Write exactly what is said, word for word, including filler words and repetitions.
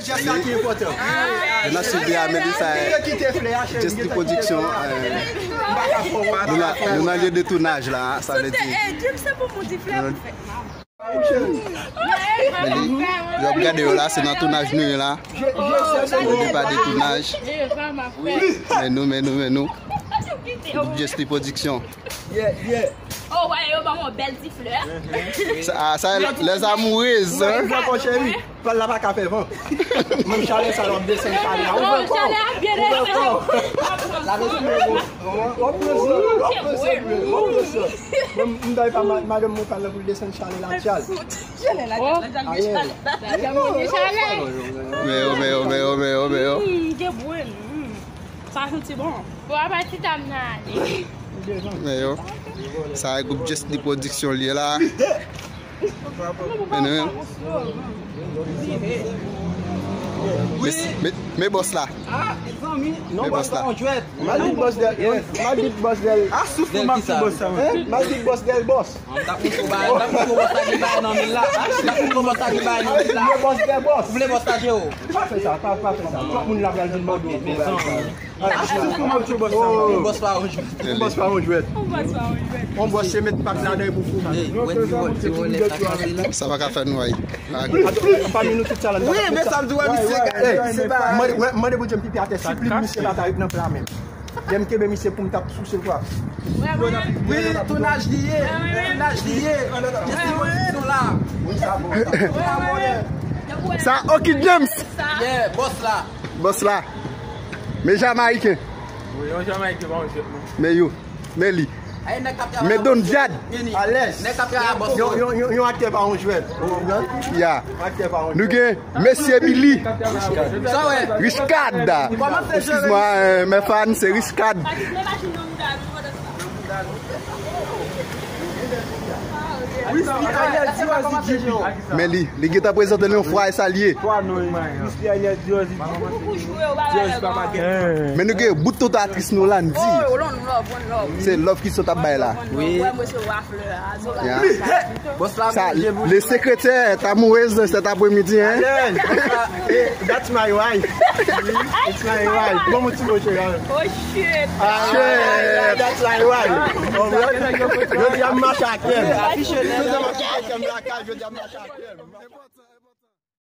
Jès la ki enpòtan. Mwen ap swiv a Melissa, eh, Jès Li Pwodiksyon, eh, nou nan, nou nan lye de tounaj la, sa vle di. Meli, jan w ap gade yo la, se nan tounaj nou ye la. Nou depa de tounaj. Men nou, men nou, men nou. Jès Li Pwodiksyon. Yeah, yeah. Oh, wè, yo ban mwen bèl ti flè. Sa, sa, les amoureuses, hein? Pral la pa ka fè van. Menm chalè sa l ap desann chalè a. Ouvè kò w. Ouvè kò w. Lave sou men w. W ap pran sòt, w ap pran sòt, w ap pran sòt. Mwen, m bay pa ma-, madanm mwen pa la pou l desann chalè la, chal. Chalè la, chalè la. Men yo, men yo, men yo, men yo, men yo. Gen bwen. Sa santi bon. Bon, apa ti tam nan ale. Men yo. Sa e gwoup Jès Li Pwodiksyon li ye la. Men nou menm. Men, men, men bòs la. Men bòs la. Mal dit bòs dèl, mal dit bòs dèl. A souf pou m ap sou bòs sa, mwen. Hein? Mal dit bòs dèl bòs. M t ap montre w bagay, m t ap montre w bòs la gen bagay nan men l la. M t ap montre w bòs la gen bagay nan men l la. Bòs dèl bòs. Ou vle bòs la, Jero? Pa fè sa, pa, pa fè sa. Tout moun la pral vin mande w pou bagay sa. A souf pou m ap sou bòs sa, mwen. Bòs pa yon jwèt. Bòs pa yon jwèt. On bòs se met pak ladan pou fou. Sa pa ka fè nou ay. Pami nou tout sa la. Wi, men sa m di w, misye gade. Mande pou Djem pipi atè, sipliman misye pa ta ret nan pla menm. Djem kenbe misye pou m t ap souse kwa. Wi, tounaj li ye, tounaj li ye. Jès Li Pwodiksyon la. Sa, Oki James. Yeah, bòs la. Bòs la. Men Jamayiken. Wi, yon Jamayiken pa yon jwèt, non. Men yo. Men li. Men Don Jad. Alèz. Yon, yon, yon, yon aktè pa yon jwèt. Ou konprann? Ya. Yon aktè pa yon jwèt. Nou gen Mesye Billy. Sa w wè? Richcard. Excuse-moi, euh, mes fans, se Richcard. Men li, li gentan prezante l yon fwa e sa l ye. Men nou gen bout tonton aktris nou, Landy. Se love ki sot ap bay la. Wi. Ya. Sa, le secrétaire est amoureuse de cet après-midi, hein? That's my wife. It's my wife. Bon, mon ti mo cheri. Oh shit. Ah, that's my wife. Jodi a m mache ak Kèm. Jodi a m mache ak Kèm lakay, jodi a m mache ak Kèm.